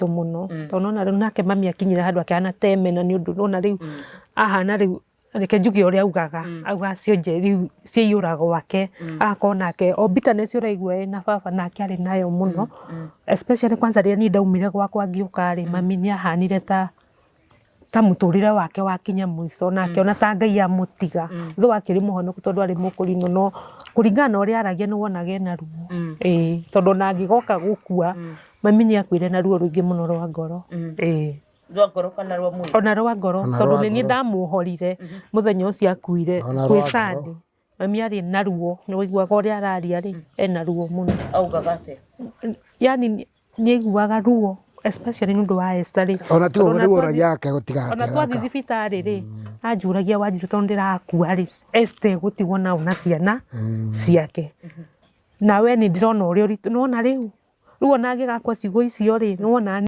Mũno, tondũ nona rĩu nake mami akinyire handũ akĩhana temena nĩ ũndũ nona rĩu ahana rĩu, reke njuge ũrĩa augaga, augaga cionje rĩu ciaiyũra gwake, agakorwo nake o bitterness ũraigua ena baba nake arĩ nayo mũno, especially kwanza rĩrĩa niĩ ndaumire gwakwa ngĩũka rĩ, mami nĩ ahanire ta ta mũtũrĩre wake wakinya mũico na akĩona ta Ngai amũtiga, though akĩrĩ mũhonoku tondũ arĩ mũkũrinũ, no kũringana na ũrĩa aragia nĩ wonaga ena ruo, ĩĩ, tondũ ona angĩgoka gũkua, mami nĩ akuire na ruo rũingĩ mũno rwa ngoro, ĩĩ. Rwa ngoro kana rwa mwĩrĩ? Ona rwa ngoro. Ona tondũ rwa nĩ niĩ ngoro. Ndamuohorire mũthenya ũcio akuire. Ona kwĩ rwa ngoro. Sunday mami arĩ na ruo, nĩ waiguaga ũrĩa araria rĩ, ena ruo mũno. Augaga atĩa? Yani nĩ aiguaga ruo especially nĩ ũndũ wa Esther rĩ. Ona ti Tondũ ũguo ona rĩu twathiĩ- oragia ake gũtiga ona twathiĩ thibitarĩ rĩ, anjũragia, "Wanjirũ, tondũ ndĩrakua rĩ, Esther egũtigwo nao na ciana ciake?" Na we nĩ ndĩrona ũrĩa ũritũ nĩwona rĩu ona angĩgakua ciugo icio rĩ, nĩwona.